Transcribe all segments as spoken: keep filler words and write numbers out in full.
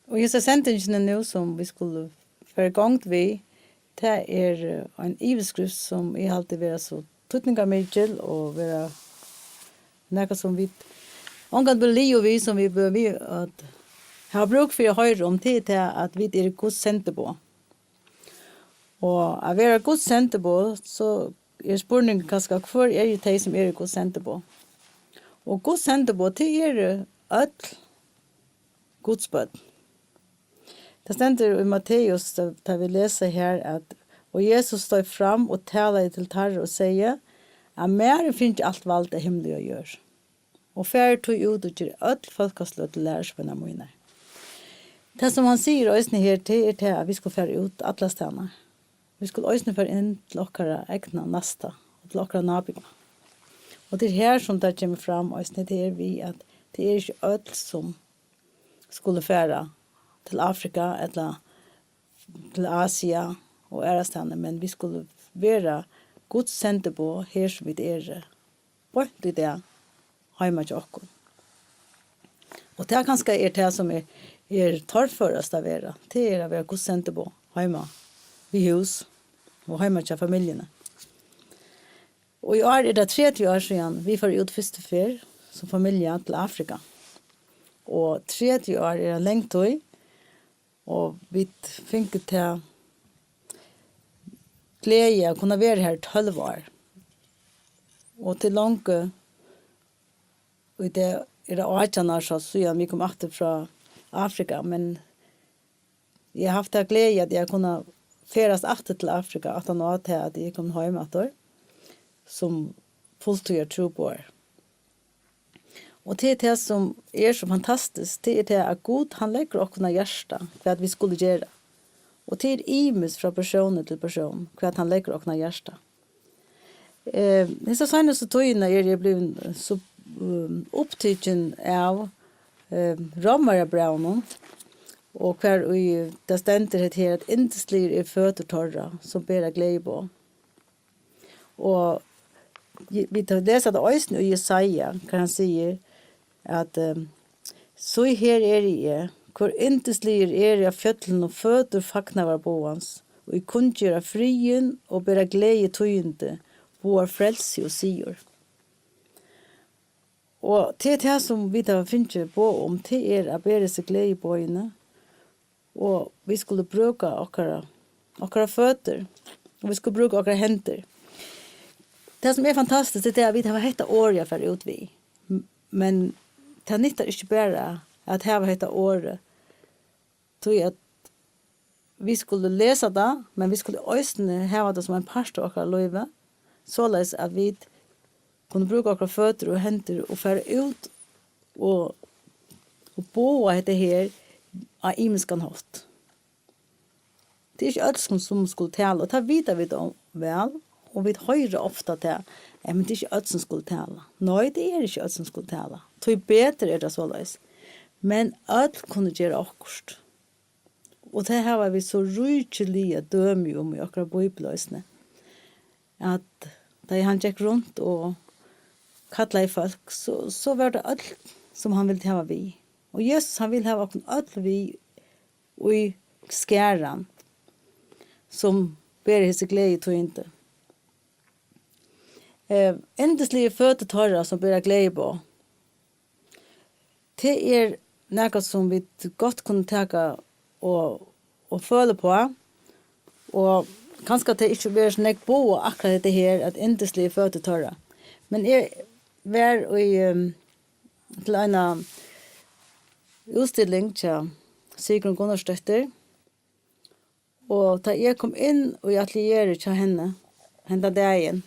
Og hesa sendingina nú, sum vit skulu fara í gongd við, tað er, eh, ein yvirskrift, sum eg haldi vera so týdningarmikil og vera nakað, sum vit ongantíð blíva liðug við, sum vit blíva við at hava brúk fyri at hoyra um, tað er tað, at vit eru Guds sendiboð. Og at vera Guds sendiboð, so er spurningurin kanska, hvør eru tey, sum eru Guds sendiboð? Og Guds sendiboð, tey eru øll Guds børn. Tað stendur í Matteus, tá, tá vit lesa her, at: "Og Jesus steig fram og talaði til teirra og segði: Av mær er fingið alt vald á himli og jørð. Og farið tí út og gerið øll fólkasløg til lærisveinar mínar." Tað, sum hann sigur eisini her, tað er tað, at vit skulu fara út allastaðni. Vit skulu eisini fara inn til okkara egna næsta og til okkara nábúgving. Og tað er her, sum tað kemur fram eisini, tað er við, at tað er ikki øll, sum skulu fara til Afrika ella til Asia og aðrastaðni, men vit skulu vera Guds sendiboð her, sum vit eru beint í dag, heima hjá okkum. Og tað kanska er tað, sum er, er torførast at vera. Tað er at vera Guds sendiboð heima við hús og heima hjá familjuni. Og í ár er tað tretivu ár síðan vit fóru út fyrstu ferð sum familja til Afrika. Og tretivu ár er ein lang tíð, og vit fingu ta gleði at kunna vera har í tólv ár. Og til longu, og í dag er tað átjan ár so, síðan vit komu aftur frá Afrika, men eg havi havt ta gleði, at eg havi kunnað ferðast aftur til Afrika, aftan á tað, at eg kom heim aftur sum fulltíðar trúboðari. Og tað er tað, sum er so fantastiskt, tað er tað, at Gud, hann leggur okkum á hjarta, hvat vit skulu gera. Og tað er ymiskt frá persóni til persón, hvat hann leggur okkum á hjarta. Eh, hesa seinastu tíðina eri eg blivin so, um, upptikin av, eh, Rómverjabrævinum, og hvar í tað stendur hetta her, at yndisligir eru føtur teirra, sum bera gleðiboð. Og Je-, vit lesa tað eisini í Jesaja, har hann sigur at, ehm, "So her eri eg, hvør yndisligur eri á fjøllunum, føtur fagnaðarboðans, og eg kunngeri friðin og beri gleðitíðindi, boði frelsi og sigur." Og tað er tað, sum vit hava fingið boð um, tað er at bera hesi gleðiboðini, og vit skulu brúka okkara, okkara føtur, og vit skulu brúka okkara hendur. Tað, sum er fantastiskt, tað er, at vit hava hetta orðið at fara út við. M-, men tað nyttar ikki bara at hava hetta orðið, tí at vit skulu lesa tað, men vit skulu eisini hava tað sum ein part av okkara lívi, soleiðis at vit kunnu brúka okkara føtur og hendur og fara út og, og boða hetta her á ymiskan hátt. Tað er ikki øll, sum, sum skulu tala, og tað vita vit væl, og vit hoyra ofta tað, "Ja, men tað er ikki øll, sum skulu tala." Nei, tað er ikki øll, sum skulu tala. Tíbetur er tað soleiðis. Men øll kunnu gera okkurt. Og tað hava vit so ríkiliga dømi um í okkara Bíbel eisini, at tá hann gekk runt og kallaði fólk, so, so var tað øll, sum hann vildi hava við. Og Jesus, hann vil hava okkum øll við í skaran, sum ber hesi gleðitíðindi. Eh, yndisligu føtur teirra, sum bera gleðiboð. Tað er nakað, sum vit gott kunnu taka og, og føla uppá, og kanska tað ikki verður so nógv boðað akkurát hetta her, at yndisligu føtur teirra. Men eg var í, ehm, til eina útstilling hjá Sigrun Gunnarsdóttir, og tá eg kom inn í atelieret hjá henni henda dagin,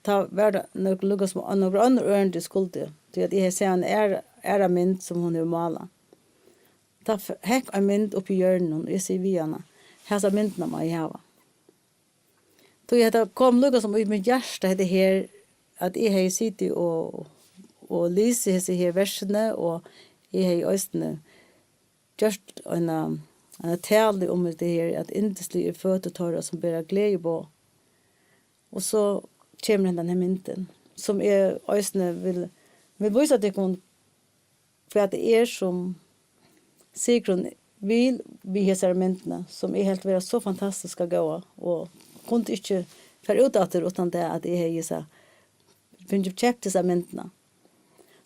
tá var tað nøkur, líka sum nøkur onnur ørindi eg skuldi, tí at eg hevði sæð eina aðra, aðra mynd, sum hon hevur málað. Tá f-, hekk ein mynd uppi í hjørninum, og eg sigi við hana: "Hasa myndina má eg hava." Tí hetta kom líka sum í mítt hjarta, hetta her, at eg hevði sitið og, og lisið hesi her versini, og eg hevði eisini gjørt eina, eina talu um hetta her, at yndislig er føtur teirra, sum bera gleðiboð. Og so kemur hendan her myndin, sum eg eisini vil, vil vísa tykkum, hvat tað er, sum Sigrun vil við hesari myndini, sum eg helt vera so fantastiska góða, og kundi ikki fara út aftur uttan tað, at eg hevði hesa, fingið keypt hesa myndina.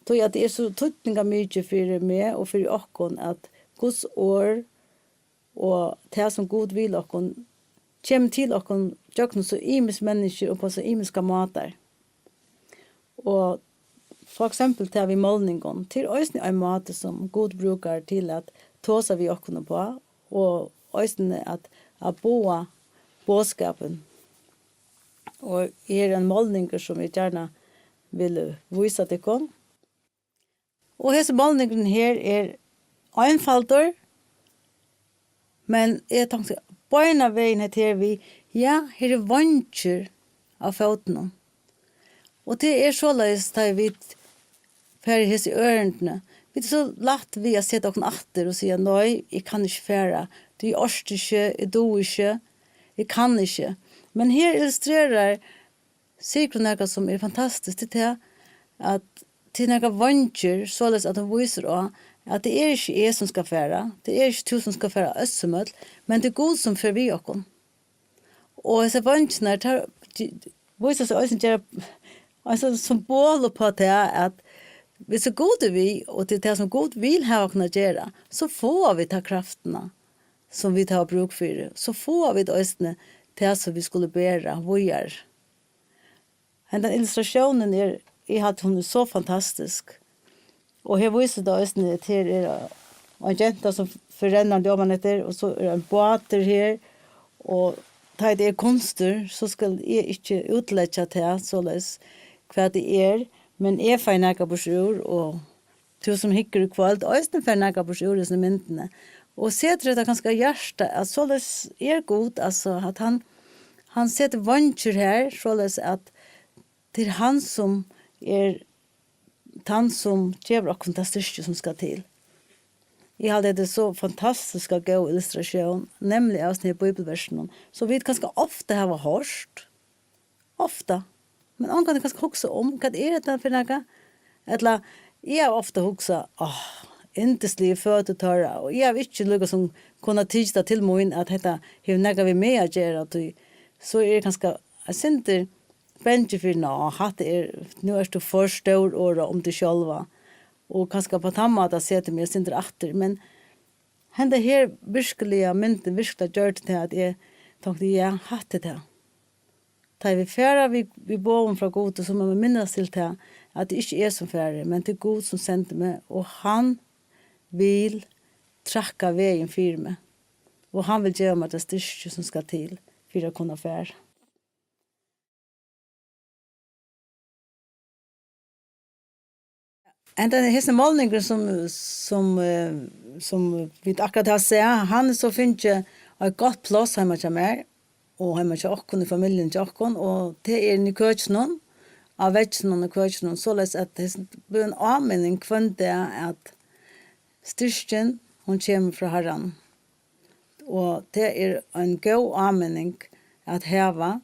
Tí at tað er so týdningarmikið fyri meg og fyri okkum, at Guds orð og tað, sum Gud vil okkum, kemur til okkum gjøgnum so ymisk menniskju og á so ymiskar mátar. Og for eksempel tað við málningum, tað er eisini ein máti, sum Gud brúkar til at tosa við okkum uppá, og eisini at, at boða boðskapin. Og her er ein málningur, sum eg gjarna vil vísa tykkum. Og hesin málningurin her er einfaldur, men eg tonkti beinanvegin hetta her við, ja, her er veingir á fótinum. Og tað er soleiðis, tá ið vit fara í hesi ørindini. Vit er so lætt við at seta okkum aftur og siga, nei, eg kann ikki fara, tí eg orki ikki, eg dugi ikki, eg kann ikki. Men her illustrerar Sigrun nakað, sum er fantastiskt, tað er tað, at tað er nakrar veingir, soleiðis at hon vísir á, at tað er ikki eg, sum skal fara, tað er ikki tú, sum skal fara á Øssumøll, men tað er Gud, sum fer við okkum. Og hesar veingirnar, tær vísa seg eisini gera ein sånn symbol uppá tað, at viss Gud er við, og tað er tað, sum Gud vil hava okkum at gera, so fáa vit ta kraftina, sum vit hava brúk fyri, so fáa vit eisini tað, sum vit skulu bera víðari. Hendan illustratiónin er, eg haldi, hon er so fantastisk. Og her vísir tað eisini, at her er ein genta, sum fer rennandi oman eftir, og so er ein bátur her, og tá tað er kunstur, so skal eg ikki útleggja tað soleiðis, hvat tað er, men eg fái nakað burtur úr, og tú, sum hyggur í kvøld, eisini fær nakað burtur úr hesum myndunum. Og setir hetta kanska á hjarta, at soleiðis er Gud, altso, at hann, hann setir veingir her, soleiðis at tað er hann, sum er tann, sum gevur okkum ta styrki, sum skal til. Eg haldi, hetta er so fantastiska góð illustratión, nemliga av hesum her bíbliuversinum, sum vit kanska ofta hava hoyrt, ofta, men ongantíð kanska hugsað um, hvat er hetta fyri nakað? Ella, eg havi ofta hugsað, áh, yndisligu føtur teirra, og eg havi ikki líkasum kunnað tikið tað til mín, at hetta hevur nakað við meg at gera, tí so eri eg kanska eitt sindur bangin fyri, ná, hatta er, nú ert tú for stór orða um teg sjálva, og kanska á tann mátan setir meg eitt sindur aftur, men henda her virkiliga myndin, virkiliga gjørdi tað, at eg tonkti, ja, hatta er tað. Tá ið vit fara við, við boðum frá Gudi, so má mann minnast til tað, at tað er ikki eg, sum fari, men tað er Gud, sum sendir meg, og hann vil trakka vegin fyri meg, og hann vil geva mær ta styrki, sum skal til fyri at kunna fara. Hendan, hesin málningurin, sum, sum, eh, sum vit akkurát hava sæð, hann er so fingið eitt gott pláss heima hjá mær og heima hjá okkum, í familjuni hjá okkum, og tað er inni í køkinum, á vegginum í køkinum, soleiðis at hesin blívur ein áminning hvønn dag, at styrkin, hon kemur frá Harranum. Og tað er ein góð áminning at hava,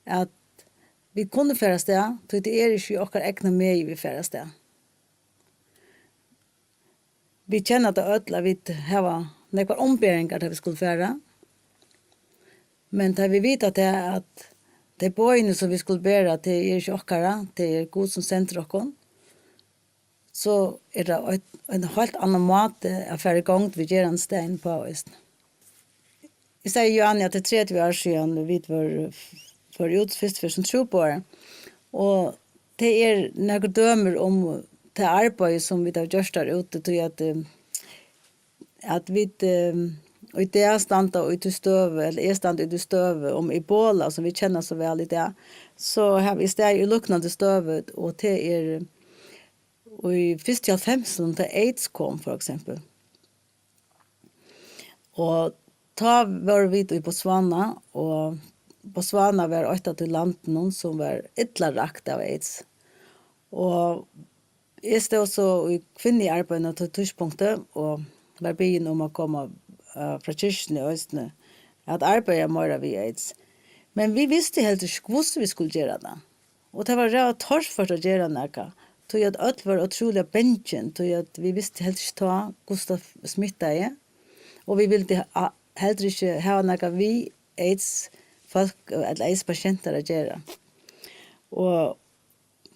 at vit kunnu fara avstað, tí tað er ikki í okkara egna megi, vit fara avstað. Vit kenna tað øll, at vit hava nógvar umberingar, tá vit skulu fara. Men tá vit vita tað, at tey boðini, sum vit skulu bera, tey eru ikki okkara, tað er Gud, sum sendir okkum, so er tað ein, ein heilt annan máti at fara í gongd við gerandisdagin uppá eisini. Eg segði Johanni, at tað er tretivu ár síðan vit vóru, fóru út fyrstu ferð sum trúboðarar, og tað er nøkur dømi um tað arbeiði, sum vit hava gjørt har úti, tí at, eh, at vit, eh, í dag standa í tí støðu, ella eg standi í tí støðu um Ebola, sum vit kenna so væl í dag, so havi eg staðið í líknandi støðu, og tað er í fyrstu hálvfemsunum, tá AIDS kom, for eksempel. Og tá vóru vit í Botswana, og Botswana var eitt av tí landinum, sum var illa rakt av AIDS. Og eg stóð so í kvinnuarbeiðinum á tí tíðspunkti, og var biðin um at koma, eh, frá kirkjuni eisini, at arbeiða meira við AIDS. Men vit vistu heldur ikki, hvussu vit skuldu gera tað. Og tað var ræða torført at gera nakað, tí at øll vóru ótrúliga bangin, tí at vit vistu helst ikki tá, hvussu tað smittaði. Og vit vildu ha-, heldur ikki hava nakað við aids-fólk ella aids-pasientar at gera. Og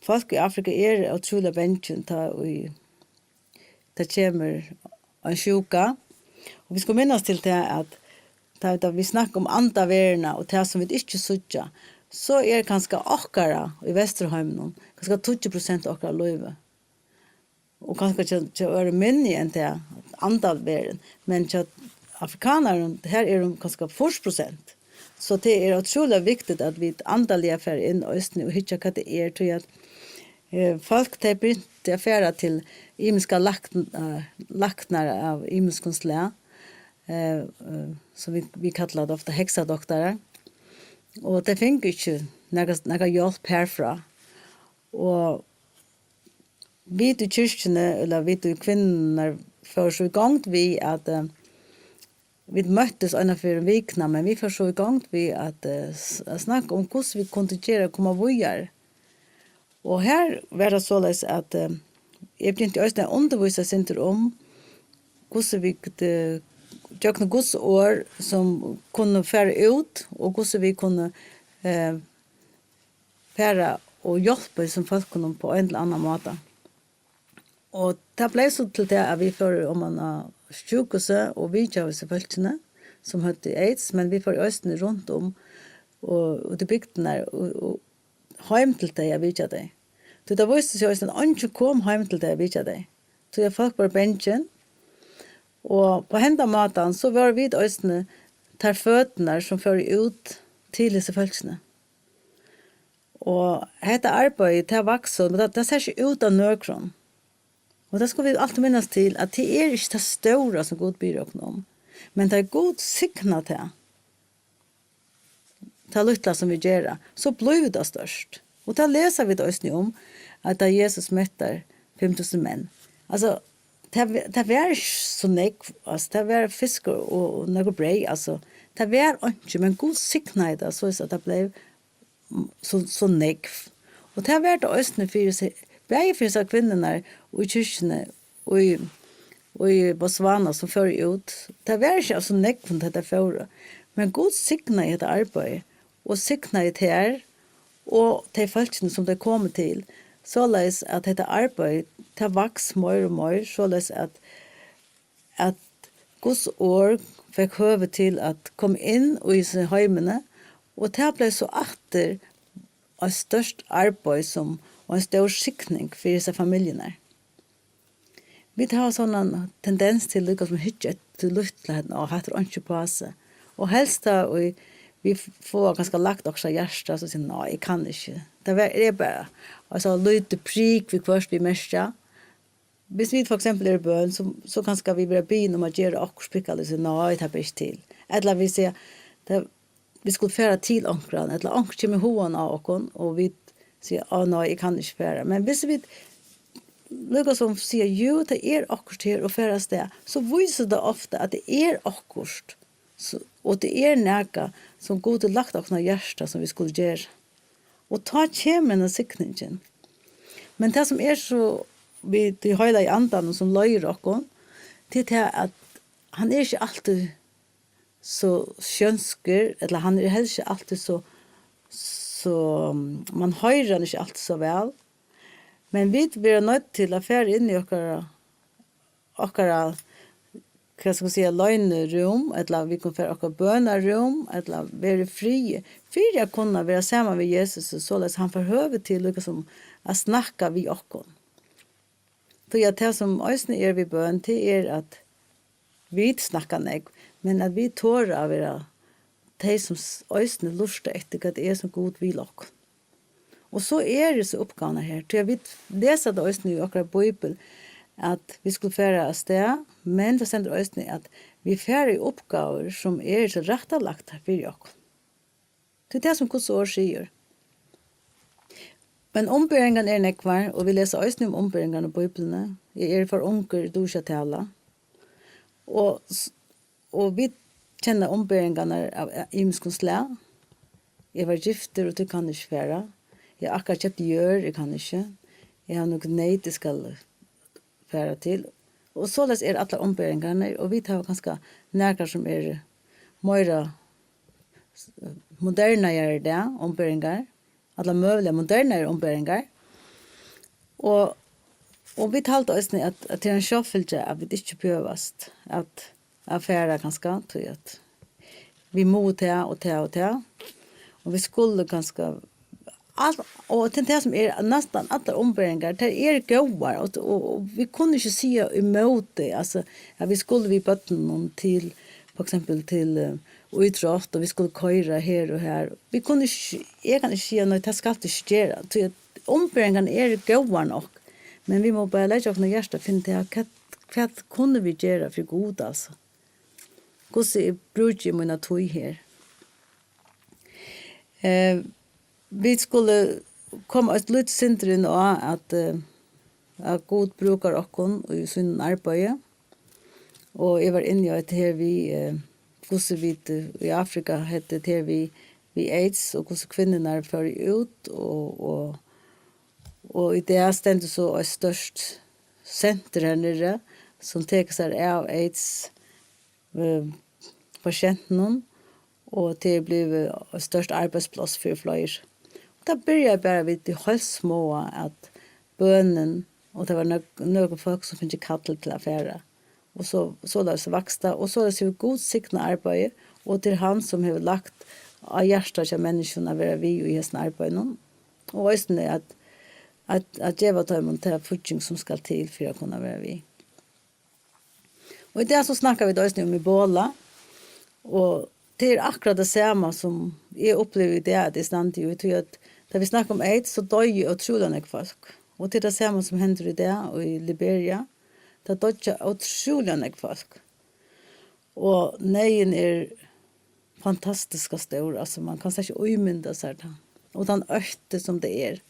fólk í Afrika eru ótrúliga bangin, tá ið tað kemur ein sjúka. Og vit skulu minnast til tað, at tá vit, tá vit snakka um andaveruna og tað, sum vit ikki síggja, so er kanska okkara í Vesturheiminum kanska tíggju prosent av okkara lívi. Og kanska hjá, hjá øðrum minni enn tað, andaverðin. Men hjá afrikanarum, har er hon kanska fýrs prosent. So tað er ótrúliga viktigt, at vit andaliga fara inn eisini og hyggja, hvat tað er, tí at, eh, fólk, tey begyntu at fara til ymiskar lækn-, eh, læknar av ymiskum slag, eh, eh, sum vit, vit kalla tað ofta heksadoktarar. Og tey fingu ikki nakra, nakra hjálp herfrá. Og vit í kirkjuni, ella vit í kvinnurnar, fóru so í gongd við at, eh, vit møttust eina ferð um vikuna, men vit fóru so í gongd við at, eh, s-, at snakka um, hvussu vit kundu gera at koma víðari. Og her var tað soleiðis at, eh, eg begynti eisini at undirvísa eitt sindur um, hvussu vit, eh, gjøgnum Guds orð, sum kunnu fara út, og hvussu vit kunnu, eh, fara og hjálpa hesum fólkunum á ein ella annan máta. Og tað bleiv so til tað, at vit fóru oman á sjúkrahúsið og vitjaðu hesi fólkini, sum høvdu aids, men vit fóru eisini runt um og út í bygdirnar og, og heim til tey at vitja tey. Tí tað vísti seg eisini, at eingin kom heim til tey at vitja tey. Tí at fólk vóru bangin, og á henda mátan, so vóru vit eisini tær føturnar, sum fóru út til hesi fólkini. Og hetta arbeiðið, tað vaks, men tað, tað sær ikki út av nøkrum. Og tað skulu vit altíð minnast til, at tað er ikki tað stóra, sum Gud biður okkum um. Men tá Gud signar tað, tað lítla, sum vit gera, so blívur tað stórt. Og tað lesa vit eisini um, at tá Jesus mettar fimm túsund menn. Altso, tað, tað var ikki so nógv, altso, tað var fiskur og, og nøkur breyð, altso, tað var einki, men Gud signaði tað, soleiðis at tað bleiv so, so nógv. Og tað var tað eisini fyri seg, bæði fyri hesar kvinnurnar í kirkjuni í, í Botswana, sum fóru út. Tað var ikki av so nógvum, tá tey fóru. Men Gud signaði hetta arbeiðið, og signaði tær og tey fólkini, sum tey komu til, soleiðis at hetta arbeiðið, tað vaks meir og meir, soleiðis at at Guds orð fekk høvi til at koma inn í hesi heimini, og tað bleiv so aftur eitt stórt arbeiði sum, og ein stór signing fyri hesar familjurnar. Vit hava sovorðnan tendens til líka sum at hyggja eftir lítla, og hatta er einki upp á seg. Og helst tá ið vit fáa kanska lagt okkurt á hjarta, so siga, nei, eg kann ikki. Tað var, er bara, og so lítið prik viðhvørt vit merkja. Hvis vit for eksempel eru børn, so, so kanska vit verða biðin um at gera okkurt, pikkalítið, nei, tað ber ikki til. Ella vit siga, tað, vit skulu fara til onkran, ella onkur kemur í hugan á okkum, og vit siga, á nei, eg kann ikki fara. Men hvis vit líka sum siga, jú, tað er okkurt her og fara avstað, so vísir tað ofta, at tað er okkurt, so, og tað er nakað, sum Gud hevur lagt okkum á hjarta, sum vit skulu gera. Og tá kemur henda signingin. Men tað, sum er so við tí heilaga andanum, sum leiðir okkum, tað er tað, at hann er ikki altíð so sjónskur, ella hann er helst ikki altíð so, so, man hoyrir hann ikki altíð so væl. Men vit verða noydd til at fara inn í okkara okkara, hvat skal eg siga, loynirúm, ella vit kunnu fara í okkara bønarúm, ella vera í friði, fyri at kunna vera saman við Jesus, og soleiðis hann fær høvi til líka sum at snakka við okkum. Tí at tað, sum eisini er við bøn, tað er, at vit snakka nógv, men at vit tora at vera tey, sum s-, eisini lurta eftir, hvat tað er, sum Gud vil okkum. Og so er hesa uppgávurnar her, tí at vit lesa tað eisini í okkara bíbel, at vit skulu fara avstað, men tað stendur eisini, at vit fara í uppgávur, sum eru tilrættalagdar fyri okkum. Tað er tað, sum Guds orð sigur. Men umberingarnar eru nógvar, og vit lesa eisini um umberingarnar í Bíbliuni. Eg eri for ungur, eg dugi ikki at tala. Og s-, og vit kenna umberingarnar av, av ymiskum slag. Eg var giftur, og tú kann ikki fara. Eg havi akkurát keypt jørð, eg kann ikki. Eg havi nøkur neyt, eg skal fara til. Og soleiðis eru allar umberingarnar, og vit hava kanska nakrar sum eru meira modernaðar í dag, umberingar, allar møguligar modernaðar umberingar. Og, og vit halda eisini, at, at tað er ein sjálvfylgja, at vit ikki behøvast at, at fara kanska, tí at vit mugu tað og tað og tað. Og vit skulu kanska alt, og til tað sum er næstan allar umberingar, tær eru góðar, og, og, og vit kunnu ikki siga ímóti, altso, at vit skulu við børnunum til, for eksempel til, eh, ítrótt, og vit skulu koyra her og har. Vit kunnu ikki, eg kann ikki siga, nei, tað skalt tú ikki gera, tí at umberingarnar eru góðar nokk, men vit mugu bara leggja okkum á hjarta og finna út av, hvat, hvat kunnu vit gera fyri Gud, altso? Hvussu eg brúki mína tíð her? Eh, vit skulu koma eitt lítið sindur inn á, at, eh, at Gud brúkar okkum í sínum arbeiði. Og eg var inni á hetta her við, eh, hvussu vit, eh, í Afrika, hetta her við, við aids, og hvussu kvinnurnar fóru út, og, og, og í dag stendur so eitt stórt sentur her niðri, sum tekur sær av aids, eh, pasientunum, og tað er blivið eitt stórt arbeiðspláss fyri fleiri. Og tað byrjaði bara við tí heilt smáa, at bønin, og tað var nøk-, nøkur fólk, sum fingu kall til at fara. Og so, soleiðis vaks tað, og soleiðis hevur Gud signað arbeiðið, og tað er hann, sum hevur lagt á hjartað hjá menniskjum at vera við í hesum arbeiðinum, og eisini at, at, at geva teimum ta fígging, sum skal til fyri at kunna vera við. Og í dag so snakka vit eisini um Ebola, og tað er akkurát tað sama sum eg upplivi í dag, at eg standi í, tí at tá vit snakka um aids, so doyði ótrúliga nógv fólk. Og tað er tað sama sum hendir í dag í Liberia. Tað doyggja ótrúliga nógv fólk. Og neyðin er fantastiska stór, altso, man kann slett ikki ímynda sær tað. Og tann ótti sum tað er.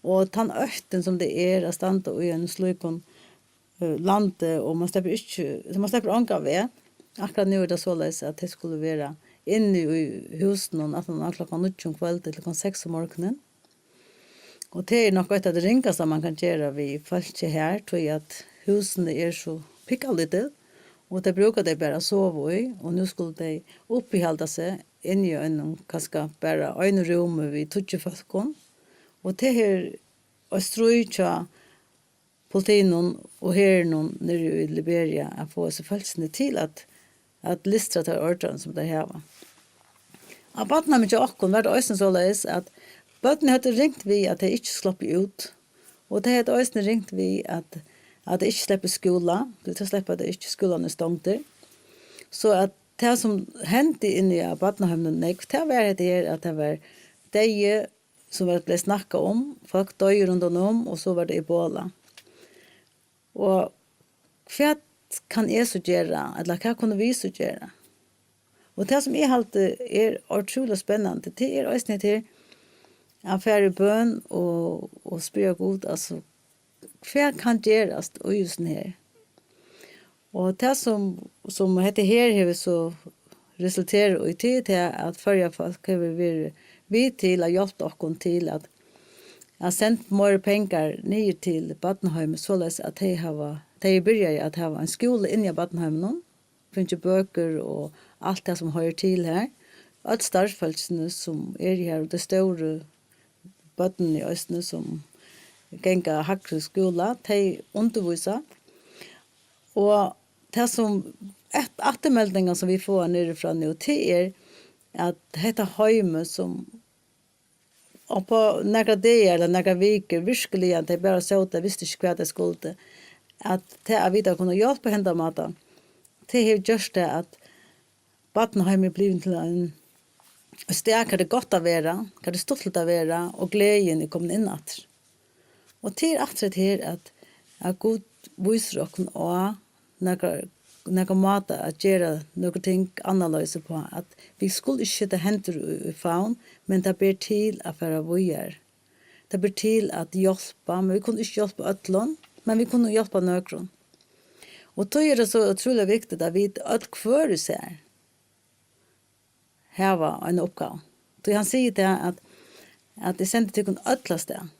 Og tann óttin sum tað er at standa í einum slíkum, eh, landi, og man sleppur ikki, man sleppur ongan veg. Akkurát nú er tað soleiðis, at tey skulu vera inni í húsunum aftan á klokkan níggju um kvøldið til klokkan seks um morgunin. Og tað er nokk eitt av tí ringasta, man kann gera við fólki her, tí at húsini eru so pikkalítil, og tey brúka tey bara at sova í, og nú skulu tey uppihalda seg inni í einum, kanska bara einum rúmi við tíggju fólkum. Og tað er eitt stríð hjá politinum og herinum niðri í Liberia at fáa hesi fólkini til at, at lystra tær ordrarnar, sum tey hava. Á barnaheimum hjá okkum var tað eisini soleiðis, at børnini høvdu ringt við, at tey ikki sluppu út, og tey høvdu eisini ringt við, at, at tey ikki sleppa í skúla, tí tað sleppa tey ikki, skúlin er stongdur. So at tað, sum hendi inni á barnaheiminum nógv, tað var hetta her, at tað var deyði, sum var, bleiv snakkað um, fólk doyðu rundan um, og so var tað Ebola. Og hvat kann eg so gera, ella hvat kunnu vit so gera? Og tað, sum eg haldi er ótrúliga spennandi, tað er eisini hetta her, at fara í bøn og, og spyrja Gud, altso, hvat kann gerast í hesum her? Og tað, sum, sum hetta her hevur so resulterað í, tað er tað, at Føroya fólk hevur verið við til at hjálpa okkum til at, at senda meiri pengar niður til barnaheimin, soleiðis at tey hava, tey eru byrjaði at hava ein skúla inni á barnaheiminum, fingið bøkur og alt tað, sum hoyrir til har. Øll starvsfólkini, sum eru har, og tey stóru børnini eisini, sum ganga hægri skúla, tey undirvísa. Og tað, sum at-, afturmeldingar, sum vit fáa niðri frá nú, tað er, at hetta heimið, sum og á nakrar dagar ella nakrar vikur, virkiliga, tey bara sótu og vistu ikki, hvat tey skuldu, at tað, at vit hava kunnað hjálpa henda mátan, tað hevur gjørt tað, at barnaheimið er blivið til ein, eitt stað, har tað er gott at vera, har tað er stuttligt at vera, og gleðin er komin inn aftur. Og tað er aftur hetta her, at, at Gud vísir okkum á nakrar, nakrar mátar at gera nøkur ting annarleiðis uppá, at vit skulu ikki seta hendur í, í favn, men tað ber til at fara víðari. Tað ber til at hjálpa, men vit kunnu ikki hjálpa øllum, men vit kunnu hjálpa nøkrum. Og tí er tað so ótrúliga viktigt, at vit øll hvør í sær hava eina uppgávu. Tí hann sigur tað, at, at eg sendi tykkum øll avstað.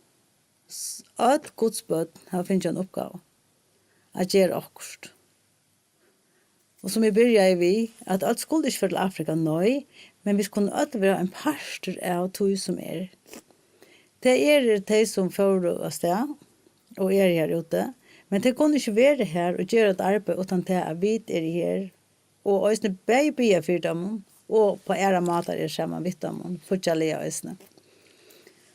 S-, øll Guds børn hava fingið eina uppgávu at gera okkurt. Og sum eg byrjaði við, at øll skulu ikki fara til Afrika, nei, men vit kunnu øll vera ein partur av tí sum er. Tað eru tey, sum fóru avstað og eru her úti, men tey kunnu ikki vera her og gera eitt arbeiði uttan tað, at vit eru her, og eisini bæði biðja fyri teimum og på aðrar mátar eru saman við teimum, fíggjarliga eisini.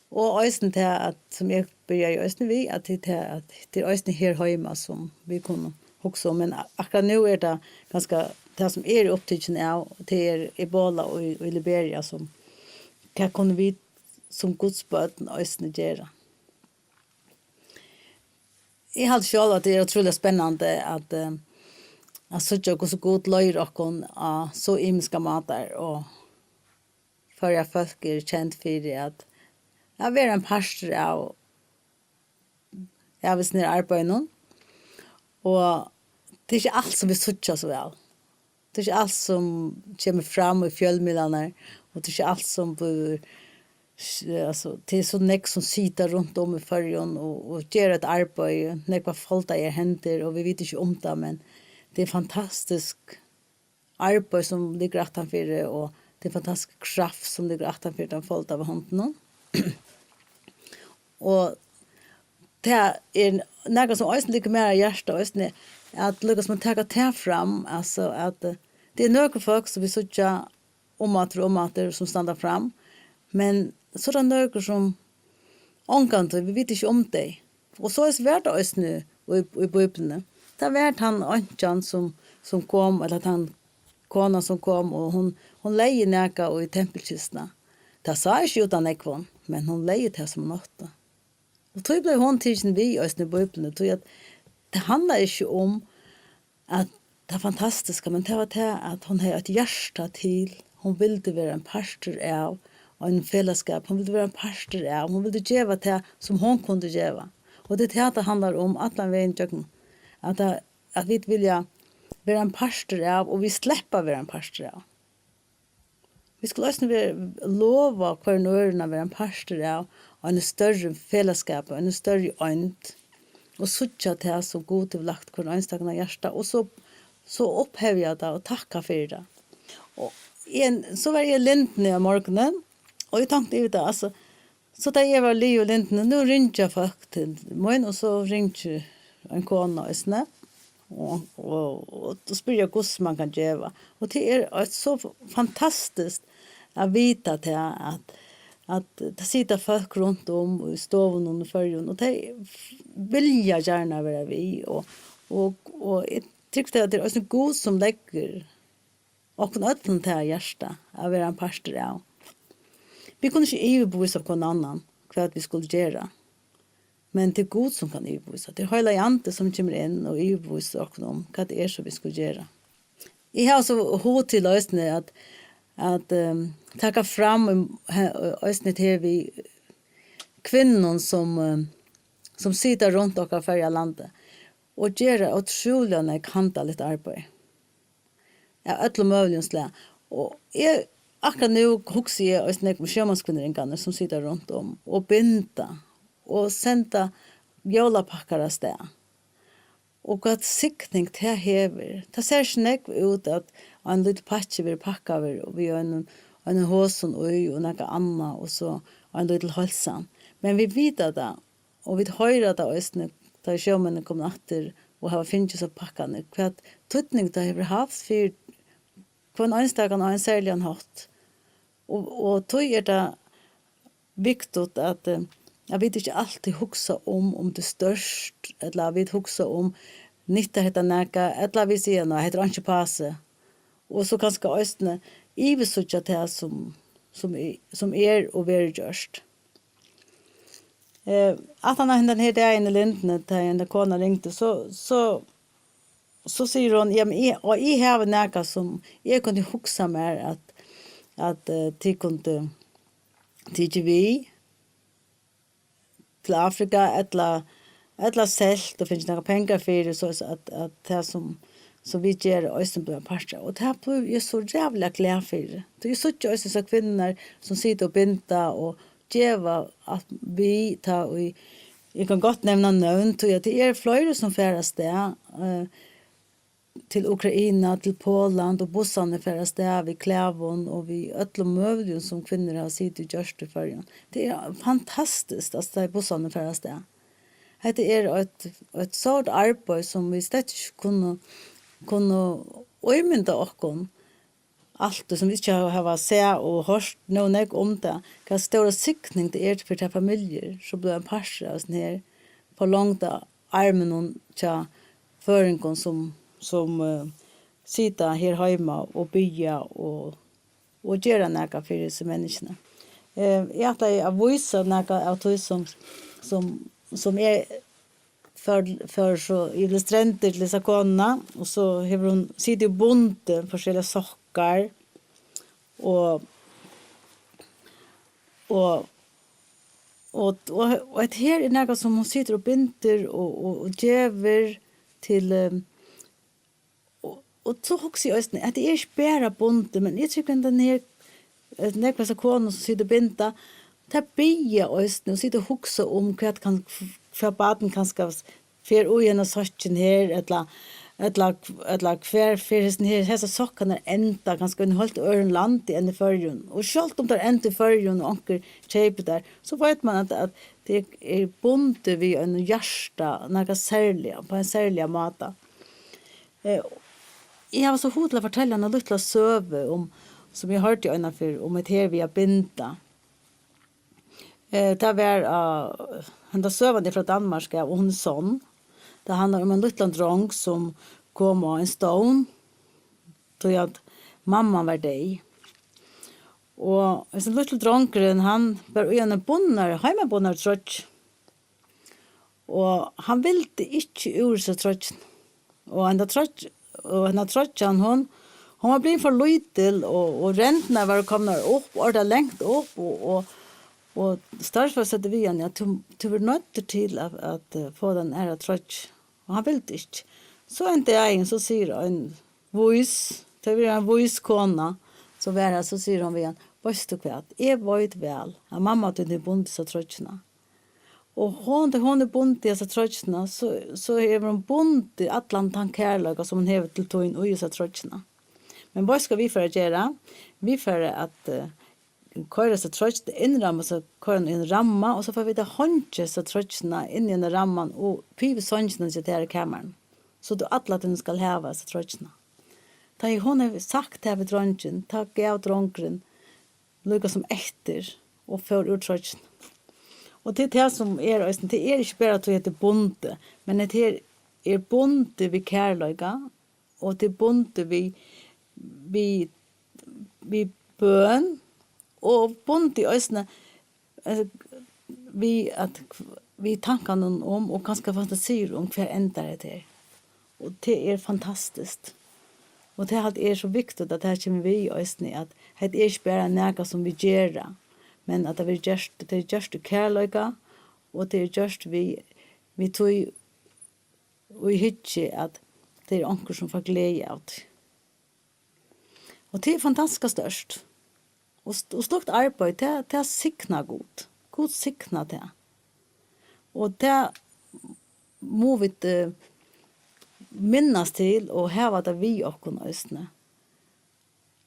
Og eisini tað, at, sum eg byrjaði eisini við, at tað er tað, at tað er eisini her heima, sum vit kunnu hugsa um. Men a-, akkurát nú er tað kanska tað, sum eg eri upptikin av, tað er Ebola í, í Liberia, sum, hvat kunnu vit sum Guds børn eisini gera? Eg haldi sjálv, at tað er ótrúliga spennandi at, eh, at síggja, hvussu Gud leiðir okkum á so ymiskar mátar, og Føroya fólk er kend fyri at, at vera ein partur av, av hesum her arbeiðinum. Og tað er ikki alt, sum vit síggja so væl. Tað er ikki alt, sum kemur fram í fjølmiðlarnar, og tað er ikki alt, sum blívur, altso, tað er so nógv, sum sita runt um í Føroyum og, og gera eitt arbeiði, nógvar foldaðar hendur, og vit vita ikki um tað, men tað er fantastiskt arbeiði, sum liggur aftanfyri, og tað er fantastisk kraft, sum liggur aftanfyri teimum foldaðu hondunum. Og tað er nakað, sum eisini liggur mær á hjarta, eisini, at líka sum at taka tað fram, altso, at, eh, tað er nøkur fólk, sum vit síggja um aftur og um aftur, sum standa fram, men so er tað nøkur, sum ongantíð, vit vita ikki um tey. Og soleiðis var tað eisini í, í Bíbliuni. Tað var tann einkjan, sum, sum kom, ella tann kona, sum kom, og hon, hon legði nakað í tempulkistuna. Tað sá ikki út av nógvum, men hon legði tað, sum hon átti. Og tí bleiv hon tikin við eisini í Bíbliuni, tí at tað handlar ikki um at tað fantastiska, men tað var tað, at hon hevði eitt hjarta til, hon vildi vera ein partur av einum felagsskap, hon vildi vera ein partur av, hon vildi geva tað, sum hon kundi geva. Og tað er tað, tað handlar um allan vegin gjøgnum, at, tað, at vit vilja vera ein partur av, og vit sleppa at vera ein partur av. Vit skulu eisini vera, lova hvørjum øðrum at vera ein partur av einum størri felagsskapi, einum størri eind, og síggja tað, sum Gud hevur lagt hvørjum einstakan á hjarta, og so, so upphevja tað og takka fyri tað. Og ein, so var eg í Lindini um morgunin, og eg tonkti yvir tað, altso, so tá eg var liðug í Lindini, nú ringja fólk til mín, og so ringir ein kona eisini, og, og, og, og spyrja, hvussu man kann geva. Og tað er eitt so fantastiskt at vita tað, at, at tað sita fólk runt um í stovunum í Føroyum, og tey vilja gjarna vera við, og, og, og eg trúgvi, at tað er eisini Gud, sum leggur okkum øllum tað á hjarta at vera ein partur av. Vit kunnu ikki yvirvísa hvønn annan, hvat vit skulu gera, men tað er Gud, sum kann yvirvísa. Tað er Heilagi Andi, sum kemur inn og yvirvísir okkum um, hvat tað er, sum vit skulu gera. Eg havi so hug til eisini at, at, ehm, taka fram, um, he-, eisini her við kvinnum, sum, ehm, sum sita runt okkara Føroya landi og gera ótrúliga nógv handaligt arbeiði av øllum møguligum slag. Og eg, akkurát nú hugsi eg eisini nógv um sjómannskvinnurnar, sum sita runt um og binda og senda jólapakkar avstað. Og hvat signing tað hevur. Tað sær ikki nógv út, at ein lítil pakki verður pakkaður við einum, einum hosum í og nakað annað, og so ein lítil heilsan. Men vit vita tað, og vit hoyra tað eisini, tá ið sjómenn koma aftur og hava fingið so pakkarnar, hvat týdning tað hevur havt fyri hvønn einstakan á ein serligan hátt. Og, og tí er tað viktigt at, eh, at vit ikki altíð hugsa um, um tað er stórt, ella at vit hugsa um, nyttar hetta nakað, ella vit siga, nei, hetta er einki pasi. Og so kanska eisini yvirsíggja tað, sum, sum, er, sum er og verður gjørt. Eh, aftan á hendan her dagin í Lindini, tá ein kona ringdi, so, so, so sigur hon, ja, men eg, og eg havi nakað, sum eg kundi hugsa mær, at, at, eh, tit kundu tikið við til Afrika, ella, ella selt og fingið nakrar pengar fyri, so at, at tað, sum, sum vit gera, eisini blívur ein partur av. Og tað blívi eg so ræðuliga glað fyri. Tí eg síggi eisini so kvinnurnar, sum sita og binda og geva at við, tá ið, eg kann gott nevna nøvn, tí at tað eru fleiri, sum fara avstað, eh, til Ukraina, til Poland, og bussarnir fara avstað við klæðum og við øllum møguligum, sum kvinnur hava sitið og gjørt í Føroyum. Tað er fantastiskt, at tá ið bussarnir fara avstað. Hetta er eitt, eitt stórt arbeiði, sum vit slett ikki kunnu, kunnu ímynda okkum, alt, sum vit ikki hava, hava sæð og hoyrt nóg nógv um tað, hvat stóra signing tað er fyri tær familjur, sum blíva ein partur av hesum her forlongda arminum hjá føroyingum, sum, sum, eh, sita her heima og biðja og, og gera nakað fyri hesi menniskjuni. Eh, eg ætlaði at vísa nakað av tí, sum, sum, sum eg fór, fór so yvir til strendur til hesa konuna, og so hevur hon sitið og bundið forskelligar sokkar, og, og, og, og, og hetta her er nakað, sum hon situr og bindur og, og, og gevur til, eh, og, og so hugsi eg eisini, at tað er ikki bara bundið, men eg tykki, at hon her, eh, nógv hesar konur, sum sita og binda, tær biðja eisini og sita og hugsa um, hvat kann, hvat barn kanska fer í henda sokkin her, ella, ella, ella hvar fer hesin her, hesar sokkarnar enda, kanska í einum heilt øðrum landi enn í Føroyum. Og sjálvt um tær enda í Føroyum og onkur keypir tær, so veit man, at, at tað er bundið við einum hjarta, nakað serliga, á ein serligan máta. Eh, eg havi so hug til at fortelja eina lítla søgu um, sum eg hoyrdi einaferð, um hetta her við at binda. Eh, tað var, eh, henda søgan er frá Danmark, ja, og hon er sonn. Tað handlar um ein lítlan drong, sum kom á ein stovn, tí at mamman var deyð. Og hesin lítli drongurin, hann var í eini bundnari, heimabundnari troyggju. Og hann vildi ikki úr hesi troyggjuni. Og henda troyggj-, og henda troyggjan, hon, hon var blivin for lítil, og, og rendur vóru komnar upp, ordiliga langt upp, og, og, og starvsfólk søgdu við hann, ja, tú, tú verður noyddur til at, at, eh, fáa tær aðra troyggju. Og hann vildi ikki. So ein dagin, so sigur ein vís, tað var ein vís kona, so var har, so sigur hon við hann, veitst tú hvat, eg veit væl, at mamma tín hevur bundið hesa troyggjuna. Og hon, tá hon er bundin í hesa troyggjuna, so, so hevur hon bundið allan tann kærleika, sum hon hevur til tín, í hesa troyggjuna. Men veitst hvat vit fara at gera? Vit fara at, eh, koyra hesa troyggjuna, innramma, so koyra hana í ein ramma, og so fara vit at hangja hesa troyggjuna inn í henda ramman og yvir songina hjá tær í kamarinum. So tú allatíð skal hava hesa troyggjuna. Tá ið hon hevur sagt tað við drongin, tá gav drongurin líka sum eftir og fór úr troyggjuni. Og tað er tað sum er eisini, tað er ikki bara tí at tað er bundið, men at tað er, er bundið við kærleika, og tað er bundið við, við, við bøn, og bundið eisini, eh, við at, við tankarnar um, og kanska fantasiir um, hvar endar hetta her. Og tað er fantastiskt. Og tað haldi eg er so viktigt, at tað kemur við eisini, at hetta er ikki bara nakað, sum vit gera, men at tað verður gjørt, tað er gjørt í kærleika, og tað er gjørt við, við tí í hyggju, at tað er onkur, sum fær gleði av tí. Og tað er fantastiskt stórt. Og st-, og slíkt arbeiði, tað, tað signar Gud. Gud signar tað. Og tað mugu vit, eh, minnast til og hava tað við okkum eisini,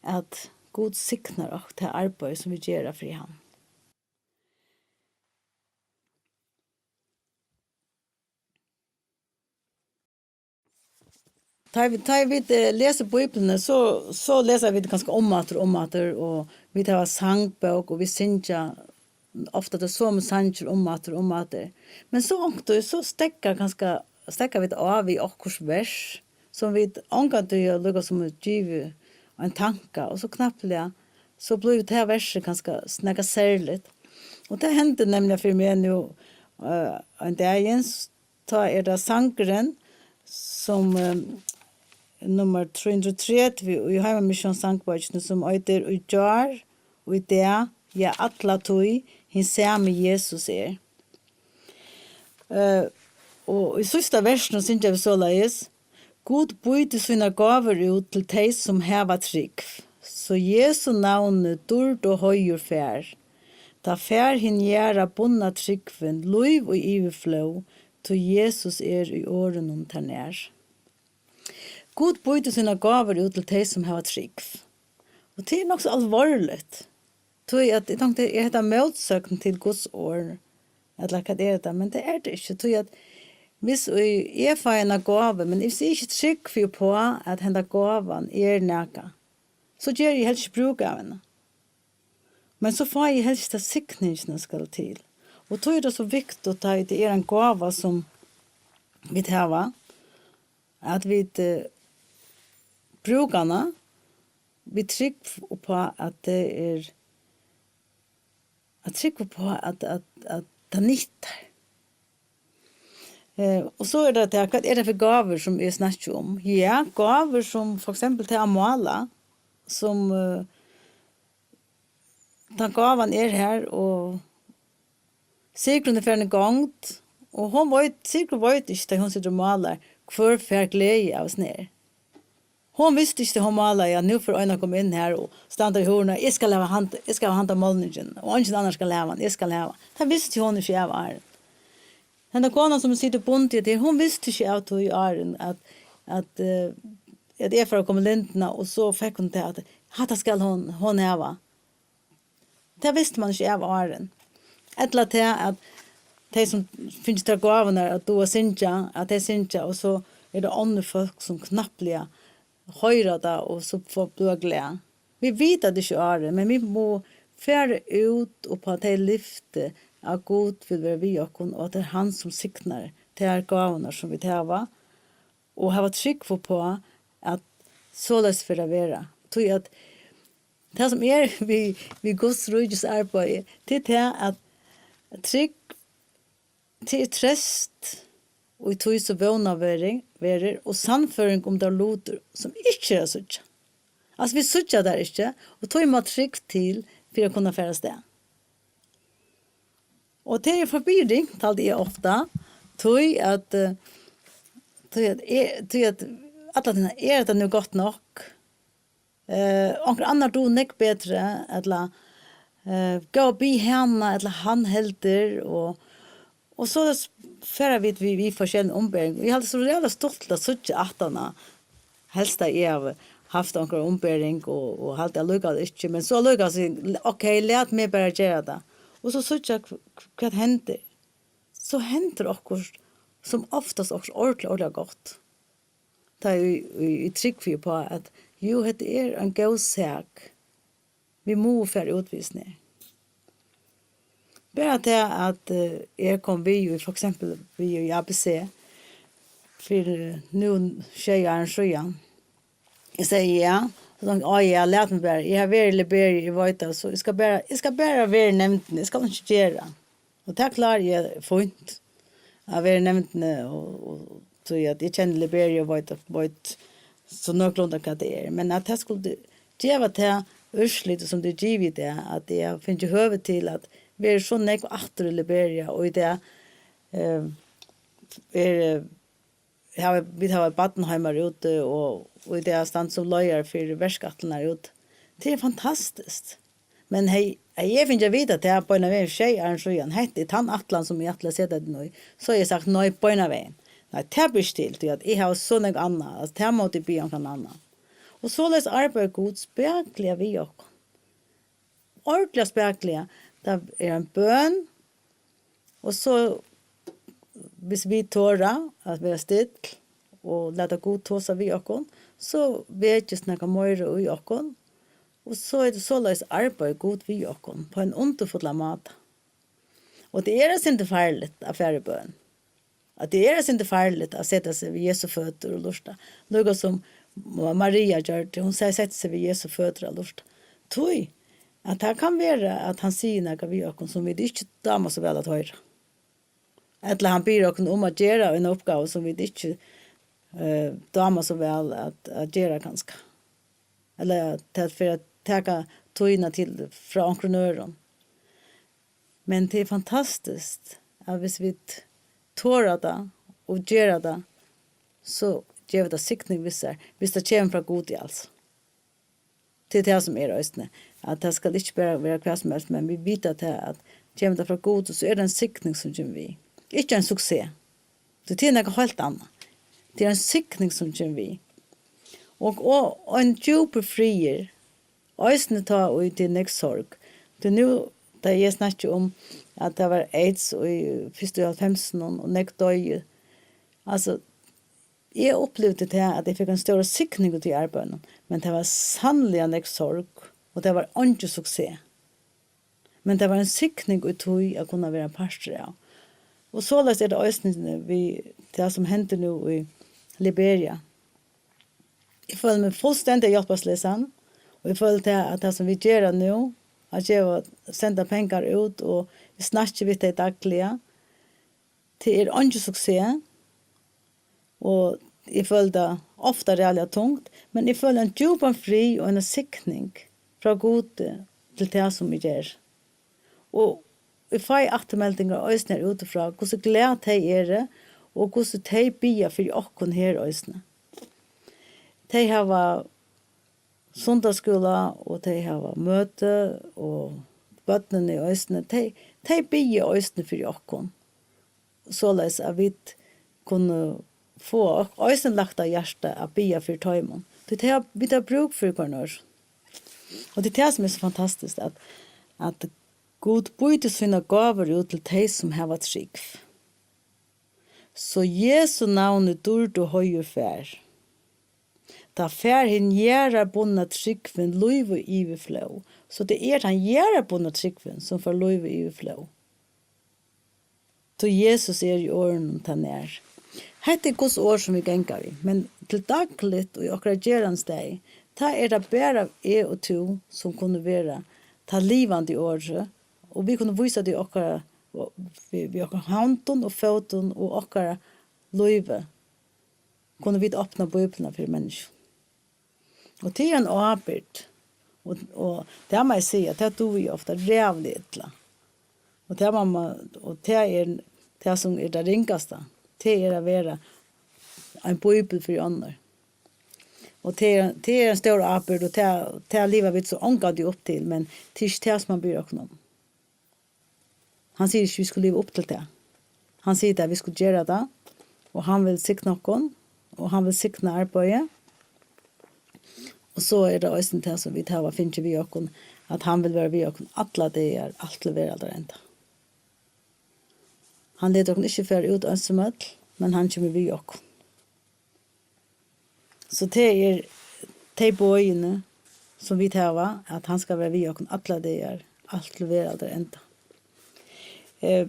at Gud signar okkum, tað arbeiði, sum vit gera fyri hann. Tá ið vit, tá ið vit, eh, lesa Bíbliuna, so, so lesa vit kanska umaftur og umaftur, og vit hava sangbók, og vit syngja ofta tey somu sangir umaftur og umaftur. Men so onkuntíð, so steðgar kanska, steðga vit á við okkurt vers, sum vit ongantíð hava líka sum givið ein tanka, og so knappliga, so blívur tað versið kanska s-, nakað serligt. Og tað hendi nemliga fyri meg nú, eh, ein dagin, s-, tá er tað sangurin, sum, eh, nummar trý hundrað og tretivu í Heimamissiónssongbókini, sum eitur Í gjár, í dag, ja, alla tíð, hin sami Jesus er. Eh, og í síðsta versinum syngja vit soleiðis: Gud býtir sínar gávur út til tey, sum hava trúgv, so Jesu navni dýrd og heiður fær. Tá fær hin jarðarbundna trúgvin lív í yvirflóð, tí Jesus er í orðinum tær nær. Gud býtur sínar gávur út til tey, sum hava trúgv. Og tað er nokk so alvorligt. Tí at eg tenkti, er hetta mótsøgn til Guds orð? Ella hvat er hetta? Men tað er tað ikki. Tí at hvis eg fái eina gávu, men hvis eg ikki trúgvi uppá, at henda gávan er nakað, so geri eg helst ikki brúk av henni. Men so fái eg helst ta signingina skal til. Og tí er tað so viktigt, tá tað er ein gáva, sum vit hava, at vit, eh, brúka hana, við trúgv uppá, at tað er, at trúgva uppá, at, at, at tað nyttar. Eh, og so er tað tað, hvat er tað fyri gávur, sum eg snakki um? Ja, gávur sum for eksempel til at mála, sum, eh, tann gávan er har, og Sigrun er farin í gongd, og hon veit, Sigrun veit ikki, tá hon situr og málar, hvør fær gleði av hesum her. Hon visti ikki, tá hon málaði, at nú fer ein at koma inn her og standa í hurðini, "Eg skal hava handa, eg skal hava handa málningin, og eingin annar skal hava hann, eg skal hava hann." Tað visti hon ikki av áðrenn. Henda konan, sum situr bundin til, hon visti ikki av tí áðrenn, at, at, eh, at eg fór at koma í lyndina, og so fekk hon tað, at hatta skal hon, hon hava. Tað visti man ikki av áðrenn. Ella tað, at tey, sum fingu tær gávurnar at duga at syngja, at tey syngja, og so er tað onnur fólk, sum knappliga hoyra tað, og so fáa, blíva glað. Vit vita tað ikki áðrenn, men vit mugu fara út uppá tey lyfti, at Gud vil vera við okkum, og at tað er hann, sum signar tær gávurnar, sum vit hava, og hava trúgv uppá, at soleiðis fer at vera. Tí at tað, sum er við, við Guds ríkis arbeiði, tað er tað, at trúgv, tað er treyst í tí, sum vónað verður, verður, og sannføring um tær lutir, sum ikki er at síggja. Altso, vit síggja tær ikki, og tí má trúgv til fyri at kunna fara avstað. Og tað er forvirring, haldi eg ofta, tí at, eh, tí at, er, tí at alla tíðina, er hetta nú gott nokk? Eh, onkur annar dugir nógv betri, ella, eh, góða, bið hana, ella hann heldur, og, og so s-, fara vit við, við forskelligum umbering. Og eg haldi so ræðuliga stuttligt at síggja aftan á, helst at eg havi havt onkra umbering og, og haldi allíkavæl ikki, men so allíkavæl siga, ok, lat meg bara gera tað. Og so síggja hv-, hv-, hvat hendir. So hendir okkurt, sum oftast okkurt ordiliga, ordiliga gott. Tá ið, ið, ið trúgvi uppá, at jú, hetta er ein góð sak. Vit mugu fara út við hesum her. Bara tað, at, eh, eg kom við í, for eksempel, við í A B C fyri nú sjey árum síðan. Eg segði ja. So tenkti eg, á ja, lat meg bara. Eg havi verið í Liberia, eg veit tað, so eg skal bara, eg skal bara vera í nevndini, eg skal ikki gera. Og tað klári eg fínt, at vera í nevndini, og, og tí at eg kenni Liberia og veit, veit so nøkulunda, hvat tað er. Men at tað skuldi geva tað úrslitið, sum tað er givið í dag, at eg havi fingið høvi til at vera so nógv aftur í Liberia, og í dag, eh, er, eh, hava, vit hava barnaheimar úti, og, og í dag standa sum leiðari fyri verkætlanir úti. Tað er fantastiskt. Men hey, hey, eg fingi at vita tað beinanvegin sjey árum síðan. Hetta er tann ætlan, sum eg ætli at seta teg í. So eg sagt nei beinanvegin. Nei, tað ber ikki til, tí at eg havi so nógv annað, at tað mátti eg biðja onkran annan. Og soleiðis arbeiðir Gud spakuliga við okkum. Ordiliga spakuliga. Tað er ein bøn, og so, hvis vit tora at vera still og lata Gud tosa við okkum, so vekist nakað meira í okkum, og so er tað soleiðis arbeiðir Gud við okkum á ein undurfullan máta. Og tað er eitt sindur farligt at fara í bøn. At tað er eitt sindur farligt at seta seg við Jesu føtur og lurta. Líka sum Ma-, Maria gjørdi, hon se-, setti seg við Jesu føtur og lurta. Tí at tað kann vera, at hann sigur nakað við okkum, sum vit ikki dáma so væl at hoyra. Ella hann biður okkum um at gera eina uppgávu, sum vit ikki, eh, dáma so væl at, at gera, kanska. Ella at tað fer at taka tíðina til frá onkrum øðrum. Men tað er fantastiskt, at hvis vit tora tað og gera tað, so gevur tað signing við sær, hvis tað kemur frá Gudi, altso. Tað er tað, sum er eisini, at tað skal ikki bara vera hvat sum helst, men vit vita tað, at kemur tað frá Gudi, so er tað ein signing, sum kemur við. Ikki ein suksess. So tað er nakað heilt annað. Tað er ein signing, sum kemur við. Og, og ein djúpur friður, eisini tá ið tað er nógv sorg. Tí nú, tá eg snakki um, at tað var AIDS í fyrstu hálvfemsunum, og nógv doyðu. Altso, eg upplivdi tað, at eg fekk eina stóra signing út í arbeiðinum, men tað var sanniliga nógv sorg, og tað var eingin suksess. Men tað var ein signing í tí at kunna vera ein partur av. Og soleiðis er tað eisini við tað, sum hendir nú í Liberia. Eg føli meg fullstendiga hjálparslisan, og eg føli tað, at tað, sum vit gera nú, at geva, senda pengar út, og eg snakki við tey dagliga, tað er eingin suksess, og eg føli tað ofta ræðuliga tungt, men eg føli ein djúpan frið og eina signing frá Gudi til tað, sum eg geri. Og eg fái afturmeldingar eisini her útifrá, hvussu glað tey eru, og hvussu tey biðja fyri okkum her eisini. Tey hava sunnudagsskúla, og tey hava møti, og børnini eisini, tey, tey biðja eisini fyri okkum, soleiðis at vit kunnu fáa ok-, eisini lagt á hjarta at biðja fyri teimum. Tí tey hava, vit hava brúk fyri hvørjum øðrum. Og tað er tað, sum er so fantastiskt, at, at Gud býtir sínar gávur út til tey, sum hava trúgv. So Jesu navni dýrd og heiður fær. Tá fær hin jarðarbundna trúgvin lív í yvirflóð. So tað er tann jarðarbundna trúgvin, sum fær lív í yvirflóð. Tí Jesus er í orðinum, tað nær. Hetta er Guds orð, sum vit ganga við, men til dagligt og í okkara gerandisdegi, tá er tað bara eg og tú, sum kunnu vera tað livandi orðið, og vit kunnu vísa tað í okkara, við, við okkara hondum og fótum og okkara lívi, kunnu vit opna Bíbliuna fyri menniskjum. Og tað er ein ábyrgd. Og, og tað má eg siga, tað dugi eg ofta ræðuliga illa. Og tað má man, og tað er tað, sum er tað ringasta. Tað er at vera ein bíbel fyri onnur. Og tað er, tað er ein stór ábyrgd, og tað, tað liva vit so ongantíð upp til, men tað er ikki tað, sum man biður okkum um. Hann sigur ikki, vit skulu liva upp til tað. Hann sigur tað, vit skulu gera tað, og hann vil signa okkum, og hann vil signa arbeiðið. Og so er tað eisini tað, sum vit hava fingið við okkum, at hann vil vera við okkum allar dagar, alt til veraldar enda. Hann letur okkum ikki fara út einsamøll, men hann kemur við okkum. So tað er tey boðini, sum vit hava, at hann skal vera við okkum allar dagar, alt til veraldar enda. Eh,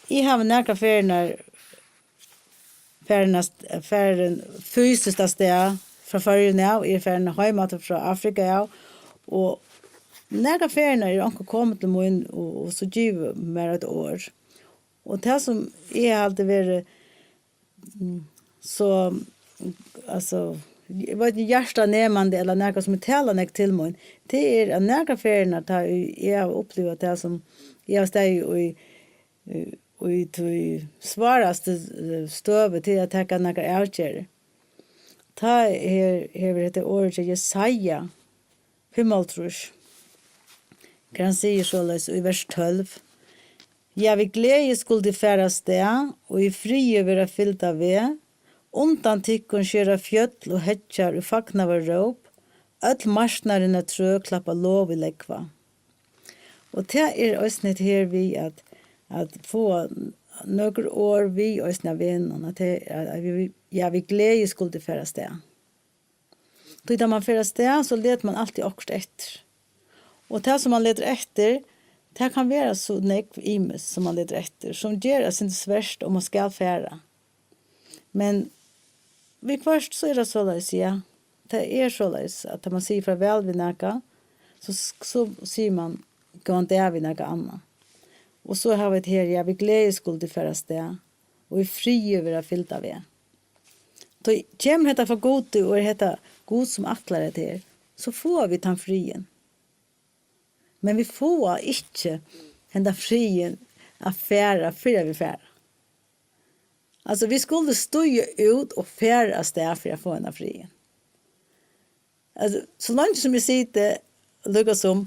eg havi nakrar ferðirnar farin av st-, farin fysiskt av stað frá Føroyum av, eg eri farin heim aftur frá Afrika av, og nakrar ferðirnar er onkur komin til mín og, og so givið mær eitt orð. Og tað, sum eg haldi verið, mm, so, altso, eg veit ikki, hjartanemandi ella nakað, sum er talað nógv til mín, tað er, at nakrar ferðirnar, tá eg, eg havi upplivað tað, sum eg havi staðið í, í, í tí svárastu, eh, støðu til at taka nakrar avgerðir, tá her, hevur hetta orðið hjá Jesaja fimmoghálvtrýss, har hann sigur soleiðis í vers tólv: Ja, við gleði skulu tit fara av stað, og í friði verða fylgd á veg. Undan tykkum skera fjøll og heggjar í fagnaðarróp, øll marknarinnar trø klappa lov í lógva. Og tað er eisini hetta her við at, at fáa nøkur orð við eisini av vegnum, at tað er, at vit, ja, við gleði skulu tit fara av stað. Tí tá man fer av stað, so letur man altíð okkurt eftir. Og tað, sum man letur eftir, tað kann vera so nógv ymiskt, sum man letur eftir, sum ger eitt sindur svært, um man skal fara. Men viðhvørt, so er tað soleiðis, ja. Tað er soleiðis, at tá man sigur farvæl við nakað, so, so sigur man góðan dag við nakað annað. Og so hava vit her, ja, við gleði skulu tit fara av stað, og í friði verða fylgd á veg. Tá kemur hetta frá Gudi, og er hetta Gud, sum ætlar hetta her, so fáa vit tann friðin. Men vit fáa ikki hendan friðin at fara, fyrr enn vit fara. Altso, vit skulu stíga út og fara av stað fyri at fáa hendan friðin. Altso, so leingi sum eg siti, líka sum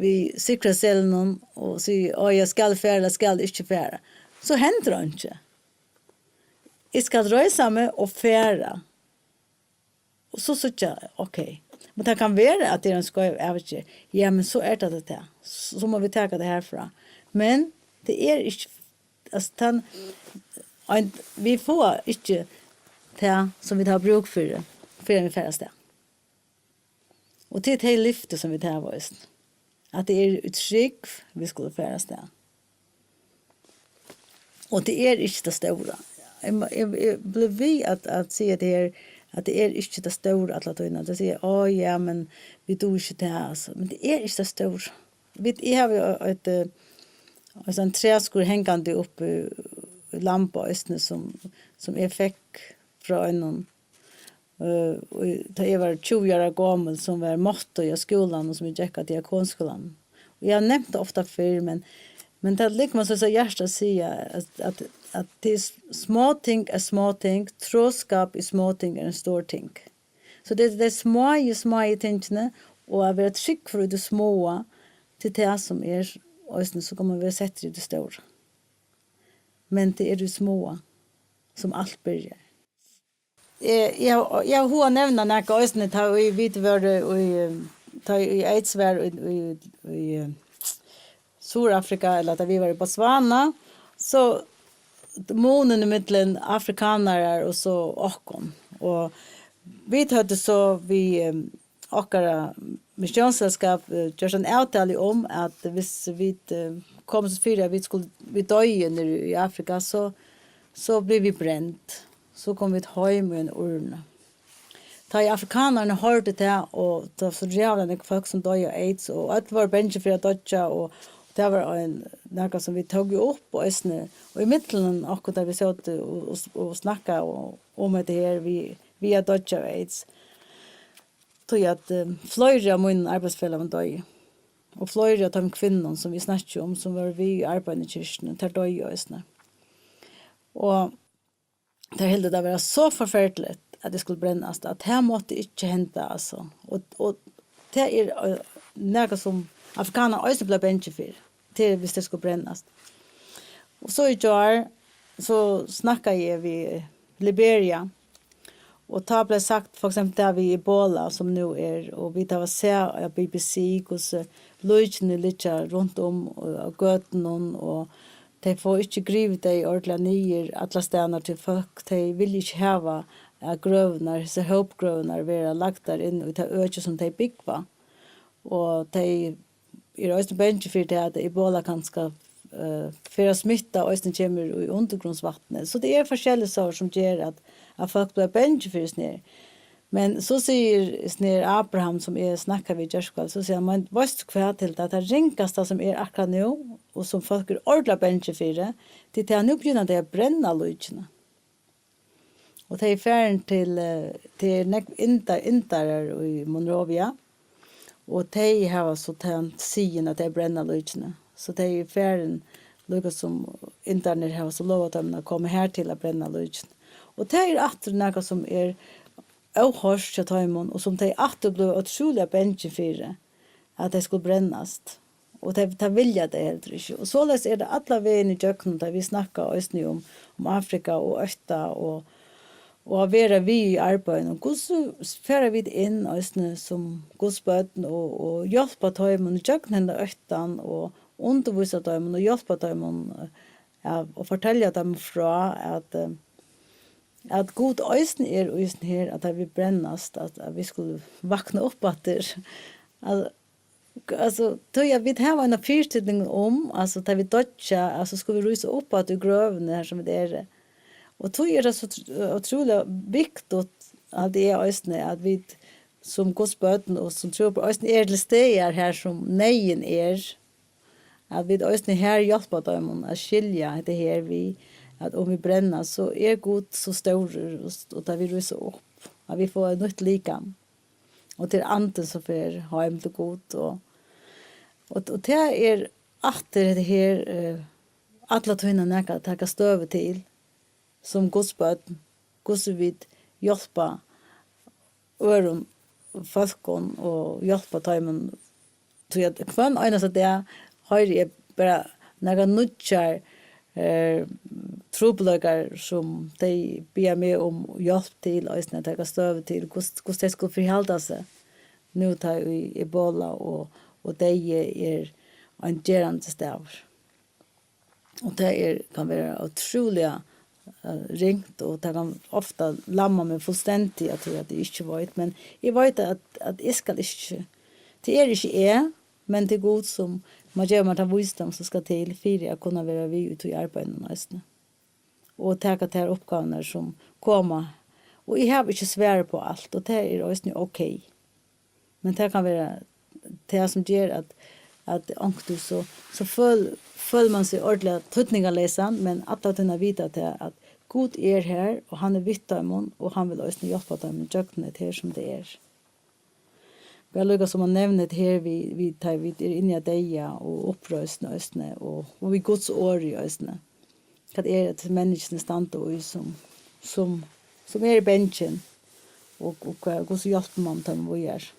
við sikkerheitsseðlinum og sigi, "Á, eg skal fara, ella skal ikki fara," so hendir einki. Eg skal reisa meg og fara. Og so síggja, ok. Men tað kann vera, at tað er ein skeiv avgerð. Ja, men so er tað tað. So, so má vit taka tað herfrá. Men tað er ikki, altso, tann, ein, vit fáa ikki tað, sum vit hava brúk fyri, fyrr enn vit fara avstað. Og tað er tey lyfti, sum vit hava eisini. At tað er í trúgv, vit skulu fara avstað. Og tað er ikki tað stóra. Eg má, eg, eg blívi við at, at siga tað her, at tað er ikki tað stóra alla tíðina. Tað siga, «Á, ja, men vit duga ikki tað, altso.» Men tað er ikki tað stóra. Vit, eg havi jo eitt, eh, altso ein træskurð hangandi uppi í Lamba eisini, sum, sum eg fekk frá einum, eh, í, tá eg var tjúgu ára gomul, sum var motto í skúlanum, sum eg gekk á diakonskúlanum. Og eg havi nevnt tað ofta fyrr, men, men tað liggur mær so, so hjarta at siga, at, at, at tað er s-, smáting er smáting, troskap í smáting er ein stór ting. So tað er tey smáu, smáu tingini, og at vera tryggur í tí smáa, til tað sum er, eisini so kann man vera settur í tí stóra. Men tað er í tí smáa, sum alt byrjar. Eg, eg, eg havi hug at nevna nakað eisini, tá ið vit vóru í, tá ið AIDS var í, í, í, eh, Suðurafrika, ella tá vit vóru í Botswana, so munin ímillum afrikanarar og so okkum. Og vit høvdu so við, eh, okkara missiónsselskap, eh, gjørt ein avtalu um, at hvis vit, eh, kom so fyri, at vit skuldu, vit doyðu niðri í Afrika, so, so blivu vit brend. So komu vit heim í eini urnu. Tá ið afrikanararnir hoyrdu tað, og tað var so ræðuliga nógv fólk, sum doyðu av AIDS, og øll vóru bangin fyri at doyggja, og tað var ein, nakað sum vit tóku upp eisini, og ímillum okkum, tá vit sótu og, og, og snakkaðu um hetta her, við, við at doyggja av AIDS. Tí at, eh, fleiri av mínum arbeiðsfelagum doyðu, og fleiri av teimum kvinnunum, sum vit snakkaðu um, sum vóru við í arbeiðinum í kirkjuni, tær doyðu eisini. Og tær hildu tað vera so forferdiligt, at tað skuldi brennast, at tað mátti ikki henda, altso. Og, og tað er, eh, nakað, sum afrikanarar eisini blíva bangin fyri, tað er, hvis tað skuldi brennast. Og so í gjár, so snakkaði eg við Liberia, og tá bleiv sagt, for eksempel, tað við Ebola, sum nú er, og vit hava sæð á B B C, hvussu líkini liggja runt um, eh, á gøtunum, og tey fáa ikki grivið tey ordiliga niður allastaðni, tí fólk, tey vilja ikki hava, at grøvurnar, hesar hópgrøvurnar, verða lagdar inn í tað økið, sum tey búgva. Og tey eru eisini bangin fyri tað, at Ebola kanska, eh, fer at smitta, eisini kemur í undirgrundsvatnið. So tað er forskelligt, so sum ger at, at fólk blíva bangin fyri hesum her. Men so sigur hesin her Abraham, sum eg snakkaði við í gjárkvøldið, so sigur hann, men veitst tú hvat, Hilda, tað ringasta sum er akkurát nú, og sum fólk eru ordiliga bangin fyri, tað er tað, at nú begynna tey at brenna líkini. Og tey eru farin til, eh, tað eru nógvir inda-, indarar í Monrovia, og tey hava so tann siðin, at tey brenna líkini. So tey eru farin, líka sum indarnir hava so lovað teimum at koma her til at brenna líkini. Og tað er aftur nakað, sum er óhoyrt hjá teimum, og sum tey aftur bliva ótrúliga bangin fyri, at tey skulu brennast. Og tey, tað vilja tey heldur ikki. Og soleiðis er tað allan vegin ígjøgnum, tá vit snakka eisini um, um Afrika og ótta og, og at vera við í arbeiðinum. Hvussu fara vit inn eisini sum Guds børn og, og hjálpa teimum ígjøgnum henda óttan og undirvísa teimum og hjálpa teimum, eh, av, og fortelja teimum frá, at, eh, at Gud eisini er í hesum her, at tað vil brennast, at, at vit skulu vakna upp aftur. Al-, altso, tí at vit hava eina fyristelling um, altso, tá vit doyggja, altso, skulu vit rísa upp aftur í grøvina, har sum vit eru. Og tí er tað so tr-, ótrúliga viktigt, at tað er eisini, at vit sum Guds børn og sum trúboð eisini eru til staðar, har sum neyðin er, at vit eisini her hjálpa teimum at skilja hetta her við, at um vit brenna, so er Gud so stórur, og, og tá vit rísa upp, at vit fáa eitt nýtt likam. Og tað er andin, sum fer heim til Gud, og, og, og tað er aftur hetta her, eh, alla tíðina nakað at taka støðu til, sum Guds børn, hvussu vit hjálpa øðrum fólkum og hjálpa teimum, tí at hvønn einasta dag hoyri eg bara nakrar nýggjar, eh, trupulleikar, sum tey biðja meg um hjálp til, eisini at taka støðu til, hvussu, hvussu tey skulu fyrihalda seg, nú tá ið Ebola og, og deyði er ein gerandisdagur. Og tað er, kann vera ótrúliga, eh, ringt, og tað kann ofta lamma meg fullstendiga, at, at eg ikki veit. Men eg veit, at, at eg skal ikki, tað er ikki eg, men tað er Gud, sum má geva mær tann vísdóm, sum skal til, fyri at kunna vera við í tí arbeiðinum eisini. Og taka tær uppgávurnar, sum koma. Og eg havi ikki svarið upp á alt, og tað er eisini ok. Men tað kann vera tað, sum ger, at, at onkuntíð so, so føl-, følir mann seg ordiliga týdningarleysan, men alla tíðina vita tað, at Gud er har, og hann er við teimum, og hann vil eisini hjálpa teimum gjøgnum hetta her, sum tað er. Bara líka sum at nevna hetta her, við, við, tá vit eru inni á deyða og uppreisn eisini, og, og við Guds orði eisini. Hvat er tað, menniskjuni standa í, sum, sum, sum eru bangin, og, og hvat, hvussu hjálpir mann teimum víðari?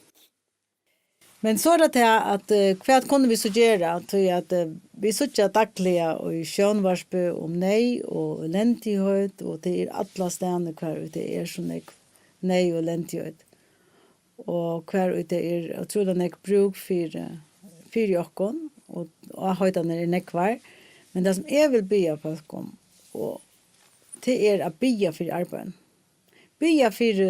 Men so er tað tað, at, eh, hvat kunnu vit so gera? Tí at, eh, vit síggja dagliga í sjónvarpi um neyð og elendigheit, og tað er allastaðni, hvar ið tað er so nógv neyð og elendigheit. Og hvar ið tað er ótrúliga nógv brúk fyri, fyri okkum, og áheitanir eru nógvar. Men tað, sum eg vil biðja fólk um, og tað er at biðja fyri arbeiðinum. Biðja fyri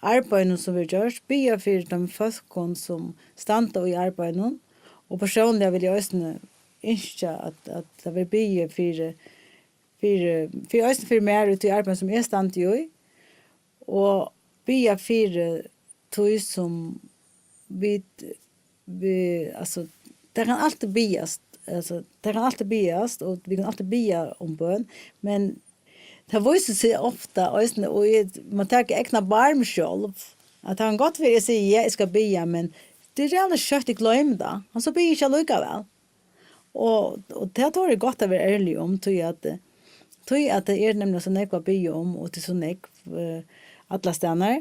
arbeiðinum, sum verður gjørt, biðja fyri teimum fólkum, sum standa í arbeiðinum, og persónliga vil eg eisini ynskja, at, at tað verður biðið fyri, fyri, fyri, eisini fyri mær, í tí arbeiðinum, sum eg standi í, og biðja fyri tí, sum vit, vit, altso, tað kann altíð biðjast, altso, tað kann altíð biðjast, og vit kunnu altíð biðja um bøn, men tað vísir seg ofta eisini, og eg má taka egna barm sjálv, at tað kann gott vera, eg sigi, ja, eg skal biðja, men tað er ræðuliga skjótt, eg gloymi tað, og so biðji eg ikki allíkavæl. Og, og tað tori eg gott at vera ærlig um, tí at, eh, tí at tað er nemliga so nógv at biðja um, og tað er so nógv, eh, allastaðni.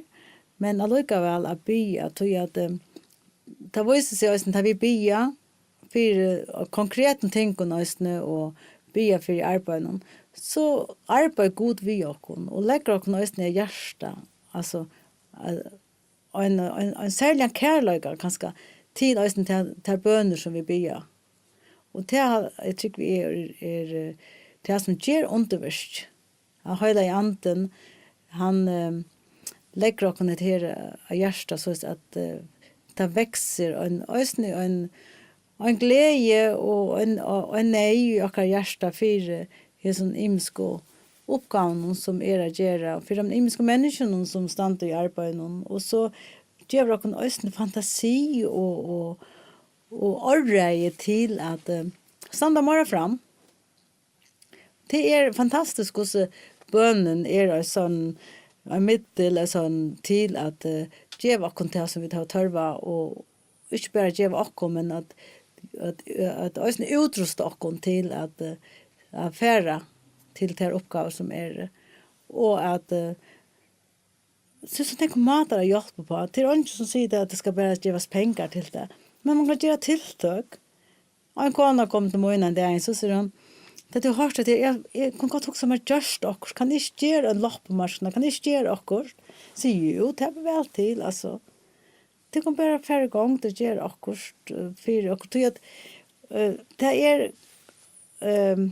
Men allíkavæl at biðja, tí at, eh, tað vísir seg eisini, tá vit biðja fyri, eh, konkretum tingum eisini, og biðja fyri arbeiðinum, so arbeiðir Gud við okkum, og leggur okkum eisini á hjarta, altso, eh, ein, ein, ein serligan kærleika kanska til eisini tær, tær bønir, sum vit biðja. Og tað, eg trúgvi, er, er, eh, tað, sum ger undurverk. At Heilagi Andin, hann, eh, leggur okkum hetta her, eh, á hjarta, soleiðis at, eh, tað veksur ein, eisini ein, ein gleði og ein, og ein neyð í okkara hjarta fyri hesum ymisku uppgávunum, sum er at gera, og fyri teimum ymisku menniskjunum, sum standa í arbeiðinum. Og so gevur okkum eisini fantasi og, og, og áræði til at, eh, standa meira fram. Tað er fantastiskt, hvussu bønin er ein sånn, ein middel, ein sånn til at, eh, geva okkum tað, sum vit hava tørv á, og ikki bara geva okkum, men at, at, at eisini útrusta okkum til at, eh, at fara til tær uppgávur, sum eru, og at, eh, so, so nógvir mátar at hjálpa uppá. Tað er eingin, sum sigur tað, at tað skal bara gevast pengar til tað, men mann kann gera tiltøk. Ein kona kom til mín ein dagin, so sigur hon, tá tú hoyrt at eg, eg, eg kann gott hugsa mær gjørt okkurt, kann eg ikki gera ein loppumarknað, kann eg ikki gera okkurt? Sigi, jú, tað ber væl til, altso. Tað kann bara fara í gongd og gera okkurt, eh, fyri okkurt. Tí at, eh, tað er, ehm,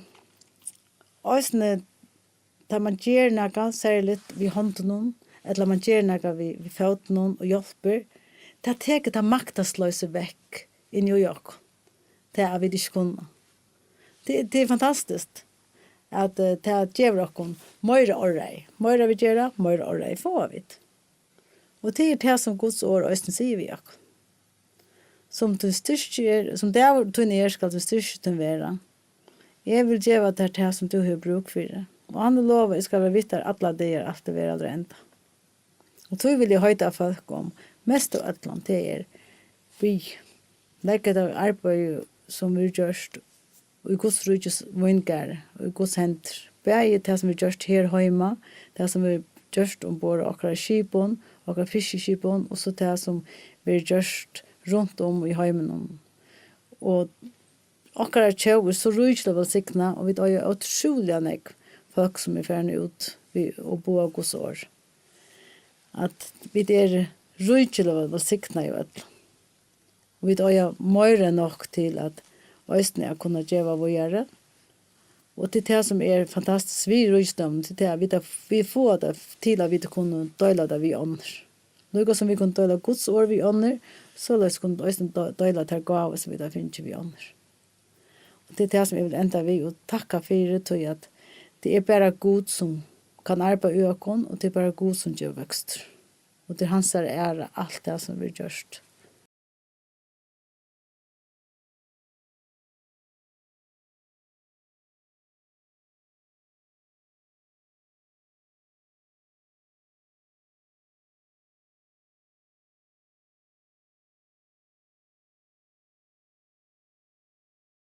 eisini, tá man ger nakað serligt við hondunum, ella man ger nakað við, við fótunum og hjálpir, tað tekur tað maktarloysið vekk inn í okkum, tað at vit ikki kunnu. Tað, tað er fantastiskt, at, eh, tað gevur okkum meira áræði. Meira vit gera, meira áræði fáa vit. Og tað er tað, sum Guds orð eisini sigur við okkum. Sum tín styrki er, sum dagur tín er, skal tín styrki tín vera. Eg vil geva tær tað, sum tú hevur brúk fyri. Og hann hevur lovað, eg skal vera við tær allar dagar, alt til veraldar enda. Og tí vil eg heita á fólk um, mest av øllum, tað er, bið. Legg hetta arbeiði, sum verður gjørt í Guds ríkis víngarði, í Guds hendur. Bæði tað, sum verður gjørt her heima, tað, sum verður gjørt umborð á okkara skipum, okkara fiskiskipum, og so tað, sum verður gjørt runt um í heiminum. Og okkara tjóð er so ríkiliga vælsignað, og vit eiga ótrúliga nógv fólk, sum eru farin út við og boða Guds orð. At vit eru ríkiliga vælsignaði í øllum. Og vit eiga meira enn nokk til at eisini at kunna geva víðari. Og tað er tað, sum er fantastiskt við ríkidøminum, tað er tað, at vit, vit fáa tað til, at vit kunnu deila tað við onnur. Líka sum vit kunnu deila Guds orð við onnur, soleiðis kunnu vit eisini de-, deila tær gávur, sum vit hava fingið, við onnur. Og tað er tað, sum eg vil enda við og takka fyri, tí at tað er bara Gud, sum kann arbeiða í okkum, og tað er bara Gud, sum gevur vøkstur. Og tað er hansara æra, alt tað, sum verður gjørt.